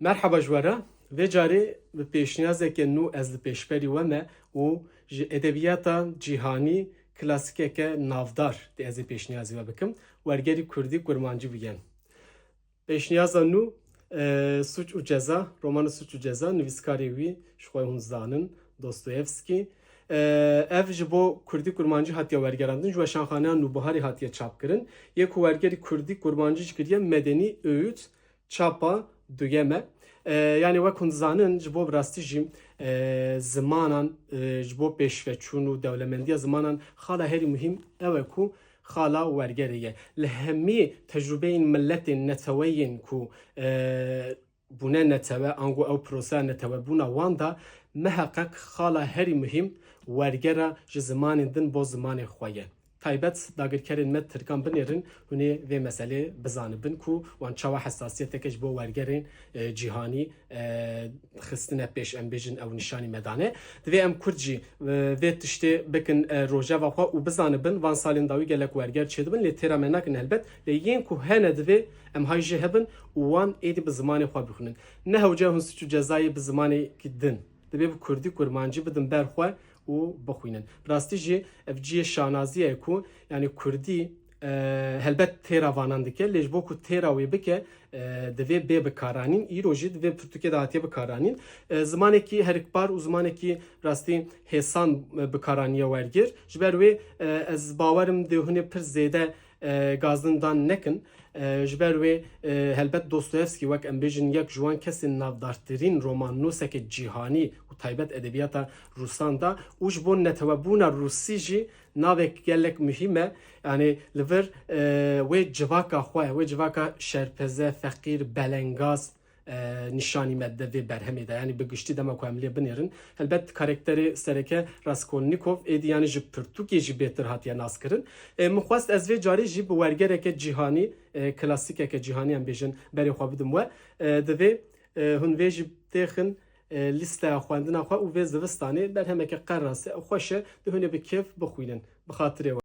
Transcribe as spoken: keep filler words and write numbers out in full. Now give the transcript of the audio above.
Merheba ji we re. Vê carê bi pêşniyazeke nû ez li pêşberî we me û ji edebiyata cîhanî klasîkeke navdar dê ez ê pêşniyazî we bikim. Wergerî kurdî kurmancî bûye. Pêşniyaza nû, e, Suç û Ceza, romanê Suç û Ceza, nivîskarê wî ji xwe hûn zanin, Dostoyevskî. E, ev ji bo kurdî kurmancî hatiye wergerandin, ji Weşanxaneya Nûbiharê hatiye çapkirin. Yê ku wergerî kurdî kurmancî jî kiriye Medeni Öğüt, çapa duyem e. E, yanî wek hûn dizanin, ji bo bi rastî jî, e, zimanan, e, ji bo pêşveçûn û dewlemendiya zimanan xala herî muhîm ew e ku xala wergerê ye. Li hemî tecrûbeyên miletên neteweyên ku, e, bûne netewe, ango ew proseya netewebûna wan de, miheqeq xala herî muhîm wergera ji zimanên din bo zimanê xwe ye. Taybet dagirkerên me tirkan binêrin, hûn ê vê meselê bizanibin ku wan çawa hesasiyeteke ji bo wergerên, e, cîhanî, e, xistine pêş, em bêjin ew nîşanî me dane. Divê em kurd jî, e, vê tiştê bikin, e, rojeva xwe û bizanibin van salên dawî gelek werger çêdibin, lê têra me nakin helbet, lê yên ku hene divê em hay jê hebin û wan êdî bi zimanê xwe bixwînin. Ne hewce hûn Suç û Cezayê bi zimanekî din. Divê bi kurdî kurmancî bidin ber xwe û bixwînin. Bi rastî jî ev cihê şanazî ye ku, yanî kurdî, e, helbet têra vanan dike, lê ji bo ku têra wê bike, e, divê bê bikaranîn. Îro jî di vê pirtûkê de hatiye bikaranîn. E, zimanekî herikbar û zimanekî rastî hêsan, e, bikaraniye wergir. Ji ber wê, e, ez bawerim dê hûn ê pir zêde, e, gazdin dan nekin. E, ji ber wê, e, helbet Dostoyevskî wek em bêjin yek ji wan kesên navdartirîn romannûseke cîhanî û taybet edebiyata Rûsan da û ji bo netewebûna Rûsî jî navek gelek muhîm e. Yanî li vir, e, wê civaka xwe, wê civaka şerpeze, feqîr, belengaz, e, nîşanî me dide vê berhemê de. Yanî bi giştî dema ku em lê binêrin. Helbet karakterê sereke Raskolnîkov êdî yanî ji pirtûkê jî bêtir hatiye naskirin. E, min xwest ez vê carê jî bi wergereke cîhanî, e, klasîkeke cîhanî em bêjin berê xwe bidim we. E, divê, e, hûn vê jî têxin, e, lîsteya xwendina xwe û vê zivistanê berhemeke qeras e, xweş e, dê hûn ê bi kêf bixwînin. Bi xatirê we.